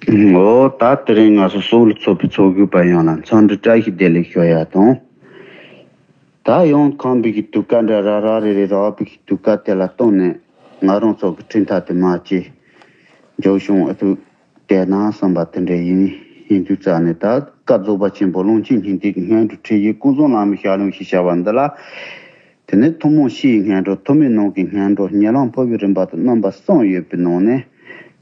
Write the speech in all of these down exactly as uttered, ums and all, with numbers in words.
འོ་ད་དེ་རིང་ང་ཚོ་སོག་ལ་ཚོགས་པའི་ཚོགས་དགོས་པ་ཡོངས་ལ་འཚམས་འདྲི་བཀྲ་ཤིས་བདེ་ལེགས་ཞུ་ཡ་དང་། ད་ཡང་ཁམས་པའི་གི་དུས་སྐབས་འདྲ་ར་ར་རེ་རེ་ར་བ་པའི་གི་དུས་སྐབས་དེ་ལ་བསྟུན་ནས་ང་རང་ཚོ་གི་འཕྲིན་ཐག་དེ་མ་ཅི་འཇོག་བྱུང་ཨ་ཐུག་བལྟས་ན་བསམ་པ་དེ་འདྲ་ཡིན། ཡིན་དུས་ཙང་ནས་ད་བཀའ་རྫོགས་པ་ཆེན་པོ་ཀློང་ཆེན་སྙིང་ཐིག་གི་སྔོན་འགྲོ་ཁྲིད་ཡིག་ཀུན་བཟང་བླ་མའི་ཞལ་ལུང་ཞེས་བྱ་བ་འདི་ལ། དེ་ནས་ཐུན་མོང་སྤྱིའི་སྔོན་འགྲོ། ཐུན་མིན་ནང་གི་སྔོན་འགྲོ། ཉེ་ལམ་འཕོ་བའི་རིམ་པ་དང་རྣམ་པ་གསུམ་ཡོད་པའི་ནང་ནས།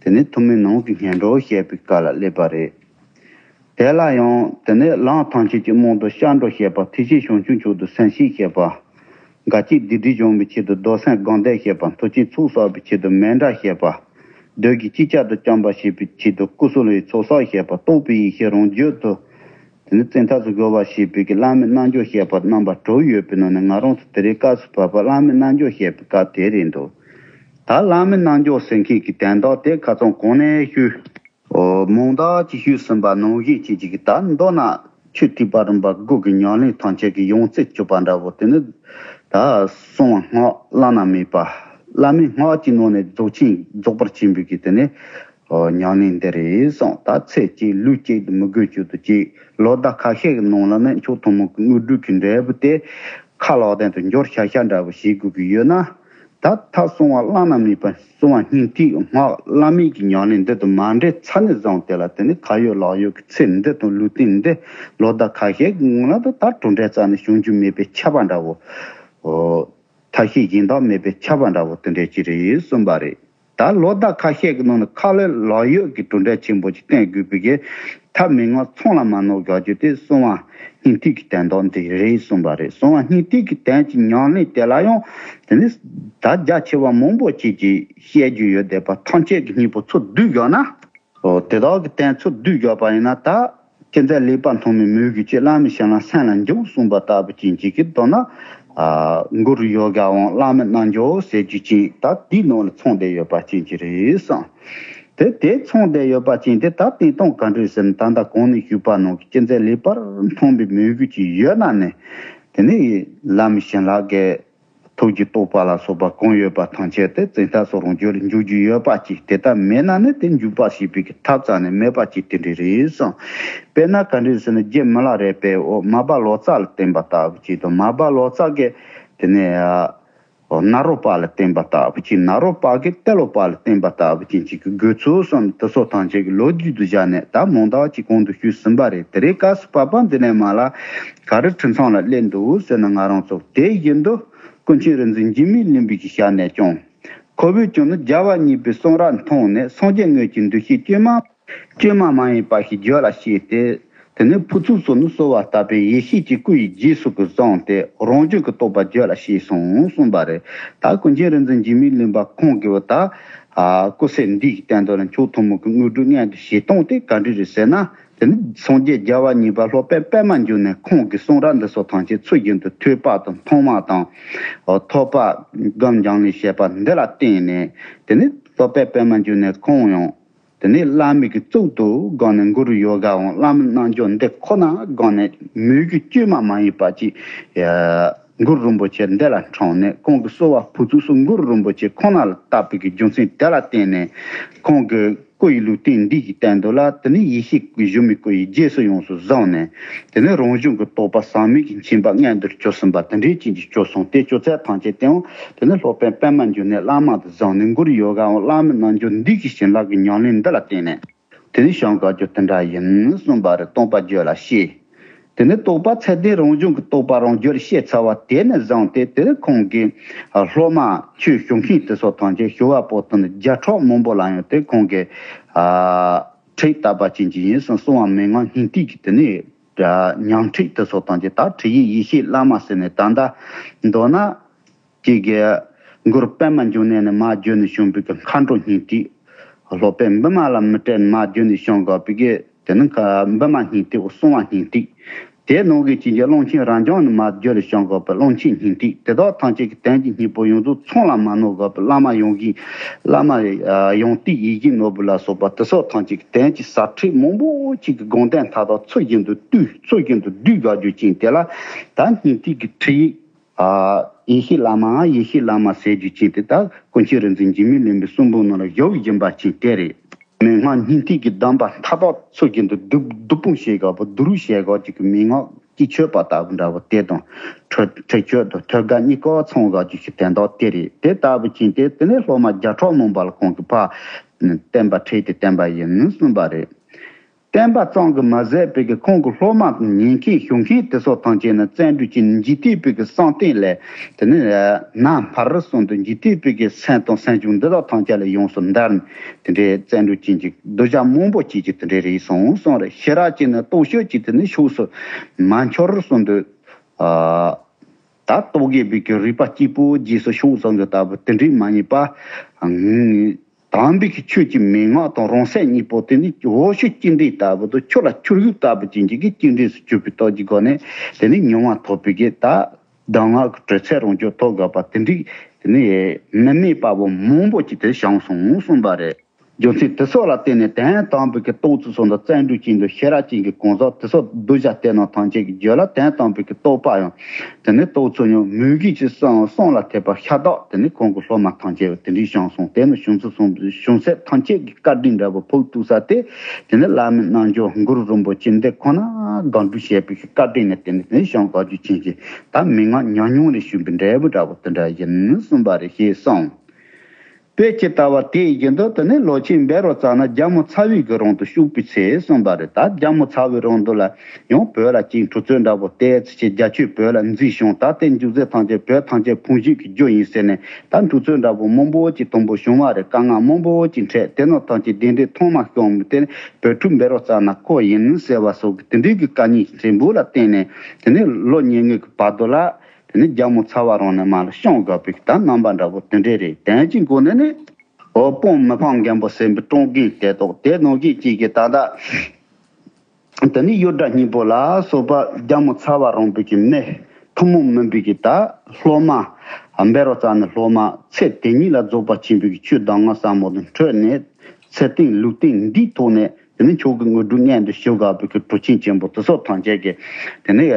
དེ་ནས་ཐུན་མིན་ནང་གི་སྔོན་འགྲོ་བཤད་པའི་སྐབས་ལ་སླེབས་པ་རེད། དེ་ལ་ཡང་དེ་ནས་ལམ་ཐམས་ཅད་ཀྱི་རྨང་དུ་སྐྱབས་འགྲོ་བཤད་པ། ཐེག་ཆེན་བྱང་ཆུབ་མཆོག་ཏུ་སེམས་བསྐྱེད་བཤད་པ། དགའ་སྐྱིད་སྡིག་སྒྲིབ་སྦྱོང་བའི་ཆེད་དུ་རྡོར་སེམས་སྒོམ་བཟླས་བཤད་པ། མཐུ་ཆེན་ཚོགས་བསགས་པའི་ཆེད་དུ་མཎྜལ་བཤད་པ། བདུད་ཀྱིས་ཅི་བྱ་དུ་བཅོམ་པར་བྱེད་པའི་ཆེད་དུ་ཀུ་སུ་ལུའི་ཚོགས་བསགས་བཤད་པ། རྟོགས་པའི་ཡེ་ཤེས་རང་རྒྱུད་དུ། དེ་ནས་བཙན་ཐབས་སུ་དགོས་པར་བྱེད་པའི་གི་བླ་མའི་རྣལ་འབྱོར་བཤད་པ་རྣམ་པ་དྲུག་ཡོད་པའི་ནང་ནས་ང་རང་ཚོ་དེ་རིང་སྐབས་སུ་བབ་པ་བླ་མའི་རྣལ་འབྱོར་བཤད་པའི་སྐབས་དེ་རེད་འདུག་ད་བླ་མའི་རྣལ་འབྱོར་ཟེར་མཁན་གྱི་དོན་དག་དེ་ཁ་སང་གོང་ནས་ཞུས། འོ་མང་དག་ཅིག་ཞུས་ཟིན་པ་ནང་བཞིན་བྱེད་ཅིག་གི་ད་མདོར་ན་ཆོས་ཐེག་པ་རིམ་པ་དགུ་གི་ཉམས་ལེན་ཐམས་ཅད་ཀྱི་ཡང་རྩེ་གཅོད་པ་འདྲ་བོ་དེ་ནི་ད་གསང་བ་སྔགས་བླ་ན་མེད་པ། བླ་མའི་སྔགས་ཀྱི་ནང་ནས་རྫོགས་ཆེན་རྫོགས་པར་ཕྱིན་པའི་གི་དེ་ནི། ཨོ་ཉམས་ལེན་འདི་རེད་གསུངས། ད་ཚེ་གཅིག་ལུས་གཅིག་ཏུ་མི་དགོས་ཀྱི་དུ་གཅིག་ལོ་ཟླ་ཁ་ཤས་ཀྱི་ནང་ལ་ནི་མཆོག་ཐུན་མོང་གི་དངོས་གྲུབ་ཀྱི་འབྲས་བུ་དེ་ཁ་ལག་སྟེང་དུ་འབྱོར་ཤ་ཤ་འདྲ་བོ་བྱེད་དགོས་ཀྱི་ཡོད་ན། ད་ཐབས་གསང་བ་བླ་ན་མེད་པ་གསང་བ་སྙིང་ཐིག་སྔགས་བླ་མེད་ཀྱི་ཉམས་ལེན་འདི་དང་མ་འདྲེས་ཚར་ནས་བཟུང་དེ་ལ་དེ་ནི་ཁ་ཡོད་ལག་ཡོད་ཀྱི་ཚེ་འདི་དང་ལུས་རྟེན་འདི་ལོ་ཟླ་ཁ་ཤས་ཀྱི་སྔོན་ལ་ད་ད་གྲུབ་འབྲས་རྩ་ནས་བྱུང་རྒྱུ་མེད་པའི་ཆད་པ་འདྲ་བོ། ཨོ། ཐབས་ཤེས་གཞན་དག་མེད་པའི་ཆད་པ་འདྲ་བོ་དེ་འདྲ་ཅིག་རེད་གསུངས་པ་རེད། ད་ལོ་ཟླ་ཁ་ཤས་ཀྱི་ནང་ནས་ཁ་ལོ་ལག་ཡོད་ཀྱི་གྲུབ་འབྲས་ཆེན་པོ་ཅིག་བསྟན་དགོས་པའི་གི་ཐབས་མན་ངག་ཚང་ལ་མ་ནོར་དགོས་རྒྱུ་དེ་གསང་བ་སྙིང་ཐིག་གི་དོན་དག་འདི་རེད་གསུངས་པ་རེད། གསང་བ་སྙིང་ཐིག་གི་དོན་གྱི་ཉམས་ལེན་དེ་ལ་ཡང་དེ་ནི་ད་རྒྱ་ཆེ་བ་མང་པོ་ཅིག་གིས་བཤད་རྒྱུ་ཡོད་བསྡད་པ་ཐམས་ཅད་ཀྱི་སྙིང་པོ་ཚུར་བསྡུས་དགོས་ན། ཨོ་དེ་དག་གི་དོན་ཚུར་བསྡུས་དགོས་པ་ཡིན་ན་ད། ཅི་མཛད་ལེགས་པར་མཐོང་བའི་མོས་གུས་ཀྱིས་བླ་མའི་ཞལ་ལ་སེམས་ལ་འཇུག་གསུངས་པ་ལྟ་བུ་ཅན་གཅིག་གི་མདོར་ན། ཨ་གུ་རུ་ཡོ་ག་འོང་བླ་མའི་རྣལ་འབྱོར་ཟེར་རྒྱུ་ཅན་ད་དེའི་ནང་ལ་ཚང་བསྡད་ཡོད་པ་ཅན་གཅིག་རེད་བསམ། དེ་དེ་ཚང་བསྡད་ཡོད་པ་ཅན་དེ་ད་བསྟན་སྟངས་ག་འདྲ་ཟེར་ན་ད་ལྟ་གོང་ནས་ཞུས་པ་ནང་གི་ཅི་མཛད་ལེགས་པར་མཐོང་བའི་མོས་གུས་ཅིག་ཡོད་ན་ནི། དེ་ནི་བླ་མའི་ཞལ་ལག་གི་ཐུགས་ཀྱི་རྟོགས་པ་ལ་སོགས་པ་གང་ཡོད་པ་ཐམས་ཅད་དེ་བཙན་ཐབས་སུ་རང་རྒྱུད་ལ་འཇུག་རྒྱུ་ཡོད་པ་ཅིག་དེ་ལྟར་མེད་ན་ནི་དེ་འཇུག་པ་ཞེས་པའི་གི་ཐབས་རྩ་ནས་མེད་པ་ཅིག་དེ་འདྲ་རེད་གསུངས། དཔེར་ན་ག་འདྲ་ཟེར་ན་རྗེ་མི་ལ་རས་པས་འོ་མར་པ་ལོ་ཙཱ་ལ་བསྟེན་པ་ལྟ་བུ་ཅིག་དང་མར་པ་ལོ་ཙཱ་གིས་དེ་ནས་ཨ་ནཱ་རོ་པ་ལ་བསྟེན་པ་ལྟ་བུ་ཅིག་ནཱ་རོ་པ་གིས་ཏེ་ལོ་པ་ལ་བསྟེན་པ་ལྟ་བུ་ཅན་ཅིག་གི་དགོས་ཚུལ་གསུངས། དེ་སོགས་ཐམས་ཅད་ཀྱི་ལོ་རྒྱུས་དུ་བཞག་ནས་ད་མང་དག་ཅིག་གོང་དུ་ཞུས་ཟིན་པ་རེད། དེ་རིང་སྐབས་སུ་བབ་པ་འདི་ནས་མར་ལ་ག་རེ་ཁྲིད་མཚམས་ལ་སླེབས་འདུག་ཟེར་ན་ང་རང་ཚོ་དེ་བཞིན་དུ། ཀུན་མཁྱེན་རིག་འཛིན་འཇིགས་མེད་གླིང་པའི་གི་ཞལ་ནས་ཀྱང་། ཁོ་བོས་ཀྱང་ནི་རྒྱལ་བ་གཉིས་པའི་གསུང་རབ་མཐོང་ནས་སངས་རྒྱས་དངོས་ཀྱི་འདུ་ཤེས་བཅོས་མ། བཅོས་མ་མ་ཡིན་པ་ཞིག་རྒྱུད་ལ་སྐྱེས་ཏེ། དེ་ནས་ཕུན་ཚོགས་སོགས་ནི་གསོལ་བ་བཏབ་པས་ཡེ་ཤེས་ཀྱི་སྐུ་ཡི་རྗེས་སུ་ཀུན་བཟུང་སྟེ་རང་བྱུང་གི་རྟོགས་པ་རྒྱུད་ལ་སྐྱེས་སོང་གསུངས་པ་རེད། ད་ཀུན་མཁྱེན་རིག་འཛིན་འཇིགས་མེད་གླིང་པ་ཁོང་གིས་ད། ཨ་སྐུ་ཚེ་འདི་ཡི་སྟེང་དུ་ལ་མཆོག་ཐུན་མོང་གི་དངོས་གྲུབ་མངོན་དུ་བྱེད་སྟངས་དེ་ག་འདྲ་རེད་ཟེར་ན། དེ་ནི་སངས་རྒྱས་རྒྱལ་བ་གཉིས་པ་སློབ་དཔོན་པདྨ་འབྱུང་གནས་ཁོང་གི་གསུང་རབ་འདི་ཚོ་ཐམས་ཅད་ཚུལ་བཞིན་དུ་ཐོས་པ་དང་མཐོང་བ་དང་། ཐོས་པ་སྒོམ་སྦྱང་ནས་བྱས་པ་འདི་ལ་བརྟེན་ནས་དེ་ནི་སློབ་དཔོན་པདྨ་འབྱུང་གནས་ཁོང་ཡང་དེ་ནི་བླ་མའི་གི་གཙུག་ཏུ་དགོངས་ནས་གུ་རུ་ཡོ་ག་འོང་བླ་མའི་རྣལ་འབྱོར་འདི་ཁོ་ན་དགོངས་ནས་མོས་གུས་བཅོས་མ་མ་ཡིན་པ་ཅིག་གུ་རུ་རིན་པོ་ཆེ་འདི་ལ་འཕྲངས་ནས་ཁོང་གི་གསོལ་བ་ཕུར་ཚུགས་སུ་གུ་རུ་རིན་པོ་ཆེ་ཁོ་ན་ལ་བཏབ་པའི་གི་རྒྱུ་མཚན་དེ་ལ་བརྟེན་ནས་ཁོང་གི་སྐུ་ཡི་ལུས་རྟེན་འདི་ཡི་སྟེང་དུ་ལ་དེ་ནི་ཡེ་ཤེས་ཀྱི་གཞོན་ནུའི་སྐུ་ཡི་རྗེས་སུ་ཡོངས་སུ་བཟུང་ནས་དེ་ནི་རང་བྱུང་གི་རྟོགས་པ་ཟག་མེད་ཀྱི་མཁྱེན་པ་མངོན་དུ་གྱུར་ཟིན་པ་དེ་འདྲའི་ཅན་གྱི་སྐྱོ་སོང་སྟེ་སྐྱོ་ཚད་ཐམས་ཅད་དེའང་དེ་ནི་སློབ་དཔོན་པདྨ་འབྱུང་གནས་བླ་མ་དུ་བཟུང་ནས་གུ་རུ་ཡོ་ག་འོང་བླ་མའི་རྣལ་འབྱོར་འདི་གི་བྱིན་རླབས་ཀྱི་ཉམས་ལེན་འདི་ལ་བརྟེན་ནས། དེ་ནི་བྱང་ག་རྒྱུ་དེ་འདྲ་ཡིན་གསུངས་པ་རེད། སྟོང་པ་རྒྱུད་ལ་ཤེས། དེ་ནི་རྟོགས་པ་ཚད་ལྡན་རང་བྱུང་གི་རྟོགས་པ་རང་རྒྱུད་ལ་ཤེས་ཚར་བ་དེ་ནས་བཟུང་སྟེ་དེ་ནི་ཁོང་གིས་སློབ་མ་ཆོས་ཞུ་མཁན་དེ་ཚོ་ཐམས་ཅད་ཞུ་བ་པོ་དེ་ནི་བརྒྱ་ཕྲག་མང་པོ་ལ་ཡང་དེ་ཁོང་གིས་ཁྲིད་བཏབ་པ་ཅན་གྱི་ཡིན་གསུངས། གསང་བ་མན་ངག་སྙིང་ཐིག་གི་དེ་ནི་ཉམས་ཁྲིད་དེ་ཚོ་ཐམས་ཅད་ད་ཁྲིད་ཡིག་ཡེ་ཤེས་བླ་མ་ཟེར་ནས་ད་ལྟ་མདོར་ན། གཅིག་གིས་གུ་རུ་པདྨ་འབྱུང་གནས་ནས་མར་བརྒྱུད་ནས་བྱུང་བའི་གི་མཁའ་འགྲོ་སྙིང་ཐིག་སློབ་དཔོན་བི་མ་ལ་མི་ཏྲས་མར་བརྒྱུད་ནས་བྱུང་དགོས་པའི་གི་དེ་ནི་བི་མ་སྙིང་ཐིག་གསང་བ་སྙིང་ཐིག་དེ་ནང་གི་གཅིག་གིས་ཀློང་ཆེན་རབ་འབྱམས་ནས་མར་བརྒྱུད་ནས་བྱུང་དགོས་པའི་ཀློང་ཆེན་སྙིང་ཐིག་དེ་དག་ཐམས་ཅད་ཀྱི་དོན་གྱི་སྙིང་པོ་ཡོངས་རྫོགས་ཚང་ལ་མ་ནོར་དགོས་པའི་བླ་མ་ཡོངས་ཀྱི་བླ་མ་ཡང་ཏིག་ཡིད་བཞིན་ནོར་བུ་ལ་སོགས་པ་དེ་སོགས་ཐམས་ཅད་ཀྱི་དོན་གྱི་ཟབ་ཁྲིད་མང་པོ་གཅིག་གི་དགོངས་དོན་མཐའ་དག་ཚུལ་བཞིན་དུ་བསྡུས་ཚུལ་བཞིན་དུ་བསྡུས་དགོས་རྒྱུ་ཅན་དེ་ལ་ད་སྙིང་ཐིག་གི་ཁྲིད་ཡིག་ཨ། ཡེ་ཤེས་བླ་མ། ཡེ་ཤེས་བླ་མ་ཟེར་རྒྱུ་ཅན་དེ་དག་ཀུན་མཁྱེན་རིག་འཛིན་འཇིགས་མེད་གླིང་པའི་གསུང་འབུམ་ནང་ལ་བཞུགས་བཞིན་པ་ཅན་དེ་རེད། མན་ངག་སྙིང་ཐིག་གི་གདམས་པ་མཐའ་དག་ཚུལ་བཞིན་དུ་བསྡུ་བསྡུ་སྤོང་བྱེད་དགོས་པ། བསྡུ་རུབ་བྱེད་དགོས་ཅིག་གི་མན་ངག་གི་མཆོད་པ་ལྟ་བུ་འདྲ་བོ་དེ་དང་། ཁྲོ་ཁྲེགས་ཆོད་དང་ཐོད་རྒལ་གཉིས་ཀ་ཚང་དགོས་ཅིག་གི་དོན་དག་དེ་རེད། དེ་ལྟ་བུ་ཅིག་དེ་དེ་ནས་སློབ་མ་བརྒྱ་ཕྲག་མང་པོ་ལ་ཁོང་གིས་ཕར་བསྟན་པ་ཁྲིད་དེ་བསྟན་པ་ཡིན་གསུངས་པ་རེད། བསྟན་པ་ཙམ་གྱིས་མ་ཟད་པའི་གི་ཁོང་གི་སློབ་མ་ཉན་མཁན་ཞུ་མཁན་དེ་སོགས་ཐམས་ཅད་ནི་བརྩོན་འགྲུས་ཀྱིས་འཇིག་རྟེན་པའི་གི་བསམ་གཏན་ལས་དེ་ནི་ནམ་མཁར་སོང་དུ་འཇིག་རྟེན་པའི་གི་སེམས་དང་སེམས་བྱུང་འདི་དག་ཐམས་ཅད་ལས་ཡོངས་སུ་འདར་ནས། དེ་འདྲའི་བརྩོན་འགྲུས་ཅན་གྱི་གདུལ་བྱ་མང་པོ་ཅིག་གིས་དེ་འདྲའི་རིགས་སོང་གསུངས་རེད། ཤེས་རབ་ཅན་ནི་སྟོབས་ཤུགས་ཀྱིས་དེ་ནི་ཕྱོགས་སུ་མ་འཆོར་གསུངས་འདུག་ཨ། ད་རྟོག་གེ་བའི་གི་རིག་པ་གཅིག་པོ་རྗེས་སུ་ཕྱོགས་སོང་གི་ལྟ་བུ་དེ་འདྲའི་མ་ཡིན་པ། དམ་པའི་གི་ཆོས་ཀྱི་མན་ངག་དང་རང་སེམས་གཉིས་པོ་དེ་ནི་འོད་ཞུ་སྐྱེ་འབྲས་ལྟ་བུ་དང་། ཆུ་ལ་ཆུ་རྒྱུས་ལྟ་བུ་ཅན་གྱི་གི་སྐྱེ་འབྲས་སུ་གྱུར་པའི་སྟོབས་ཀྱི་སྒོ་ནས་དེ་ནི་མྱོང་བ་ཐོབ་པའི་གི་ད་གདམས་ངག་གི་དྲོད་ཚད་རང་བྱུང་ཐོབ་དགོས་པ་དེ་འདྲའི་དེ་ནི་མི་དམིགས་པ་བོ་མང་པོ་ཅིག་དེ་བྱུང་སོང་གསུངས་པ་རེད། རྒྱུ་མཚན་དེ་སོགས་ལ་བརྟེན་ནས་དོན་དམ་པའི་གི་རྟོགས་ཚུལ་སོགས་དང་། བརྩོན་འགྲུས་ཅན་དང་ཤེས་རབ་ཅན་གྱི་གང་ཟག་དེ་སོགས་གདུལ་བྱ་དེ་རྣམས་ཐམས་ཅད་ཀྱི་རྒྱུད་ལ་དོན་དམ་པའི་གི་རྟོགས་པ་ཡང་དེ་ནི་རྟོགས་ཚུལ་ཡང་མོས་གུས་ཀྱི་བསམ་བསམ་ལ་ཐེབས་པ་ཤ་སྟག་དེ་ནི་ཁོང་གི་སློབ་མ་ཐམས་ཅད་དེ་འདྲའི་བྱུང་སོང་། དེ་ནི་བྱུང་ཚུལ་སོང་བྱུང་ཚད་ཐམས་ཅད་ཀྱི་བཀའ་དྲིན་འདྲ་བོ་ཕོག་ཐུག་ས་དེ་དེ་ནི་བླ་མའི་རྣལ་འབྱོར་གུ་རུ་རིན་པོ་ཆེ་འདི་ཁོ་ན་དགག་སྒྲུབ་བྱས་པའི་གི་བཀའ་དྲིན་ནི་དེ་ནི་དེ་ནི་བྱང་བཀའ་བརྒྱུད་ཆེན་གྱི་ད་མན་ངག་ཉམས་མྱོང་ལས་བྱུང་བའི་འབྲས་བུ་འདྲ་བོ་དེ་འདྲ་ཡིན་གསུངས་པ་རེད་ཞེས་གསུངས། དཔེ་ཇི་ལྟ་བ་དེ་བཞིན་དུ་དེ་ནི་ལོ་ཆེན་འབད་རུང་ཙམ་ན་རྒྱལ་མོ་ཚ་བའི་གི་རིང་དུ་བཞུགས་པའི་ཚེ་གསུངས་པ་རེད། ད་རྒྱལ་མོ་ཚ་བའི་རིང་དུ་ལ་ཡང་བོད་ལ་ཅིག་འཁྲུག་རྩོད་འདྲ་པོ་དེ་ཚེ་ཆེ་རྒྱ་ཆོས་བོད་ལ་འཛིན་བྱུང་། ད་དེ་འཇུག་རྫས་ཐམས་ཅད་བོད་ཐམས་ཅད་ཕུང་བྱེད་ཀྱི་རྒྱུ་ཡིན་ཟེར་ནས་ད་འཁྲུག་རྩོད་འདྲ་པོ་མང་པོ་ཅིག་དང་པོ་བྱུང་བ་རེད། དཀའ་ངལ་མང་པོ་ཅིག་འཕྲད། དེ་རྣམས་ཐམས་ཅད་བདེ་འབྲས་ཐོག་མ་བྱུང་བའི་དེ་ནི་བོད་ཕྲུག་འབད་རུང་ཙམ་ན་ཁོ་ཡིན་ཟེར་བ་སོགས་ཀྱི་དེ་འདྲའི་གི་བཀའ་རྙིང་ཆེན་པོ་ལ་བརྟེན་ནས་དེ་ནི་ལོ་ཉེར་ལྔའི་གི་བར་དུ་ལ། དེ་ནི་རྒྱལ་མོ་ཚ་བ་རང་ནས་མར་ལ་བཤམས་དགོས་པའི་ད་རྣམ་པ་འདྲ་པོ་དེ་འདྲས་རེད། དོན་གྱི་སྒོ་ནས་ནི། འོ་སྤང་མི་ཕམ་མགོན་པོ་ཟེར་བའི་གྲོང་ཁྱེར་དེ་དག་དེ་ནང་བཞིན་གཅིག་གི་ད་ལྟ། དེ་ནི་གཡུ་སྒྲ་སྙིང་པོ་ལ་སོགས་པ་རྒྱལ་མོ་ཚ་བ་རིང་པོ་གི་མི་ཐུན་མོང་མིན་པའི་གི་ད་སློབ་མ། འབད་རུང་ཙམ་ནས་སློབ་མ་ཚེ་དེ་ཉིད་ལ་རྫོགས་པ་ཆེན་པོའི་གི་ཆོས་གདམས་ངག་ཟབ་མོ་དང་འཕྲོད་ནས་ཚེ་སྟེང་ལུས་སྟེང་འདིའི་ཐོག་ནས། དེ་ནི་མཆོག་གི་དངོས་གྲུབ་མངོན་དུ་ཞུ་དགོས་པའི་གི་གྲུབ་ཆེན་ཆེན་པོ་དེ་སོགས་ཐམས་ཅད་ཀྱི་དེ་ནི་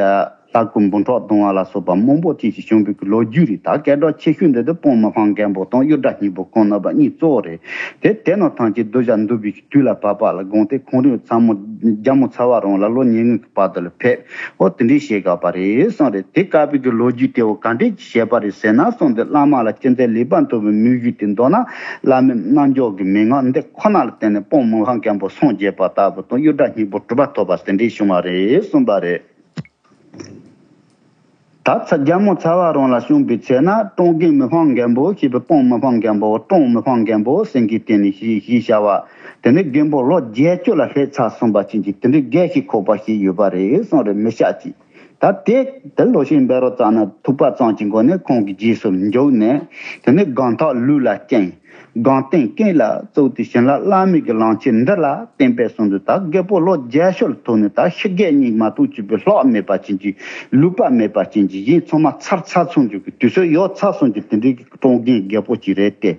ལྷ་སྐུ་འབུམ་ཕྲག་བརྡུང་བ་ལ་སོགས་པ་མང་པོ་ཅིག་ཞིག་བྱུང་བའི་གི་ལོ་རྒྱུས་རེད། ད་སྐད་གྲགས་ཆེ་ཤོས་འདི་དེ་སྤང་མི་ཕམ་མགོན་པོ་དང་གཡུ་སྒྲ་སྙིང་པོ་ཁོང་རྣམ་པ་གཉིས་གཙོ་བོ་རེད། དེ་དེ་རྣམས་ཐམས་ཅད་གདུལ་བྱ་འདུལ་བའི་གི་དུས་ལ་བབ་པ་ལ་དགོངས་ཏེ་ཁོང་རང་ཚ་མོ་རྒྱལ་མོ་ཚ་བ་རིང་ལ་ལོ་ཉེར་ལྔའི་གི་བར་དུ་ལ་ཕེབས། འོ་དེ་འདྲའི་བཤད་དགོས་པ་རེད་གསུངས་རེད། དེ་སྐབས་པའི་གི་ལོ་རྒྱུས་དེ་འོ་ག་འདྲས་ཀྱི་བཤད་པ་རེད་ཟེར་ན་གསུངས་ཏེ། བླ་མ་ལ་ཅི་མཛད་ལེགས་པར་མཐོང་བའི་མོས་གུས་དེ་མདོར་ན་བླ་མའི་རྣལ་འབྱོར་གྱི་མན་ངག་འདི་ཁོ་ན་ལ་བརྟེན་ནས་སྤང་མི་ཕམ་མགོན་པོ་སངས་རྒྱས་པ་ལྟ་བུ་དང་གཡུ་སྒྲ་སྙིང་པོ་གྲུབ་པ་ཐོབ་པ་དེ་འདྲའི་བྱུང་བ་རེད་གསུངས་པ་རེད། ད་ཚ་རྒྱལ་མོ་ཚ་བ་རིང་ལ་བྱུང་བའི་ཚེ་ན་ཀྲོང་རྒན་མི་ཕམ་མགོན་པོ་ཞེས་པའི་སྤང་མི་ཕམ་མགོན་པོ་ཀྲོང་མི་ཕམ་མགོན་པོ་སེང་གེའི་སྟེང་ནས་ཞེས་ཞེས་བྱ་བ། དེ་ནི་མགོན་པོ་ལོ་བརྒྱད་ཅུ་ལ་སླེབས་ཚར་སོང་བ་ཅན་གྱི་དེ་འདྲའི་དགེ་བཤེས་ཁོག་པ་ཞིག་ཡོད་པ་རེད་གསུངས་རེད། མི་ཤ་ཅིག་ད་དེ་དེ་ལོ་ཤས་འབད་རུང་ཙམ་ན་ཐུག་པ་ཙམ་གྱི་སྒོ་ནས་ཁོང་གི་རྗེས་སུ་འཇུག་ནས་དེ་ནི་སྒང་ཐག་ལུས་ལ་བཅིངས། སྒང་སྟེང་སྐེ་ལ་བཙུགས་ཏེ་བྱིན་རླབས་བླ་མའི་གི་ལམ་ཆེན་འདི་ལ་བརྟེན་པས་གསུངས་འདུག་ད་རྒད་པོ་ལོ་བརྒྱད་ཅུ་ལ་ཐུག་ནས་ད་ཤི་རྒས་གཉིས་མ་གཏོགས་ཅིག་པའི་ལྷག་མེད་པ་ཅན་གྱི་ལུས་པ་མེད་པ་ཅན་གྱི་གཞན་ཚང་མ་ཚར་ཚར་སོང་རྒྱུ་གི་དུས་ཚོད་ཡོལ་ཚར་སོང་རྒྱུ་དེ་འདྲའི་གི་ཀྲོང་རྒན་རྒད་པོ་ཅིག་རེད་དེ།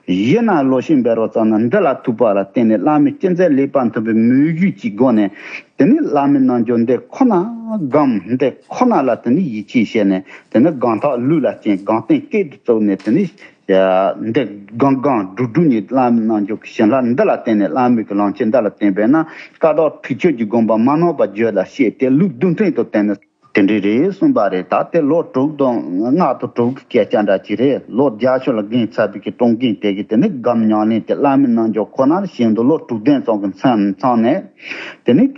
ཡིན་ན་ལོ་ཤས་འབད་རུང་ཙམ་ན་འདི་ལ་ཐུག་པ་ལ་བརྟེན་ནས་བླ་མའི་ཅི་མཛད་ལེགས་པར་མཐོང་བའི་མོས་གུས་ཀྱི་སྒོ་ནས། དེ་ནི་བླ་མའི་རྣལ་འབྱོར་འདི་ཁོ་ན་སྒོམ། འདི་ཁོ་ན་ལ་དེ་ནི་ཡིད་ཆེས་བྱས་ནས་དེ་ནི་སྒང་ཐག་ལུས་ལ་བཅིངས། སྒང་སྟེང་སྐེ་དུ་བཙུགས་ནས་དེ་ནི་འདི་སྒང་སྒང་སྒྲུག་སྒྲུག་ནས་བླ་མའི་རྣལ་འབྱོར་གྱི་བྱིན་རླབས་འདི་ལ་བརྟེན་ནས་བླ་མའི་གི་ལམ་ཆེན་འདི་ལ་བརྟེན་པས་ན་བཀའ་དག་ཁྲིག་ཆོད་ཀྱི་དགོངས་པ་མ་ནོར་བར་རྒྱུད་ལ་སྐྱེས་ཏེ་ལུས་རྡུལ་ཕྲན་དུ་བརྟན་ནས། དེ་འདྲ་རེད་གསུངས་པ་རེད། ད་དེ་ལོ་དྲུག་དང་ལྔ་དང་དྲུག་གི་སྐད་ཆ་འདྲ་ཅིག་རེད། ལོ་བརྒྱད་ཅུ་ལ་རྒན་ཚ་བའི་གི་ཀྲོང་རྒན་དེ་གི་དེ་ནི་སྒོམ་ཉམས་ལེན་དེ་བླ་མའི་རྣལ་འབྱོར་ཁོ་ན་བཞིན་དུ་ལོ་དྲུག་བདུན་ཙམ་གྱི་མཚམས་མཚམས་ནས་དེ་ནི་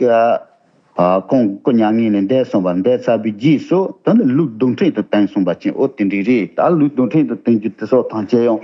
ཨ་ཁོང་སྐུ་མྱ་ངན་ལས་འདས་སོང་བ། འདས་ཚར་བའི་རྗེས་སུ་དེ་ནི་ལུས་རྡུལ་ཕྲན་དུ་བརྟན་སོང་བ་ཅན། འོ་དེ་འདྲ་རེད། ད་ལུས་རྡུལ་ཕྲན་དུ་བརྟན་རྒྱུ་དེ་སོགས་ཐམས་ཅད་ཡང་།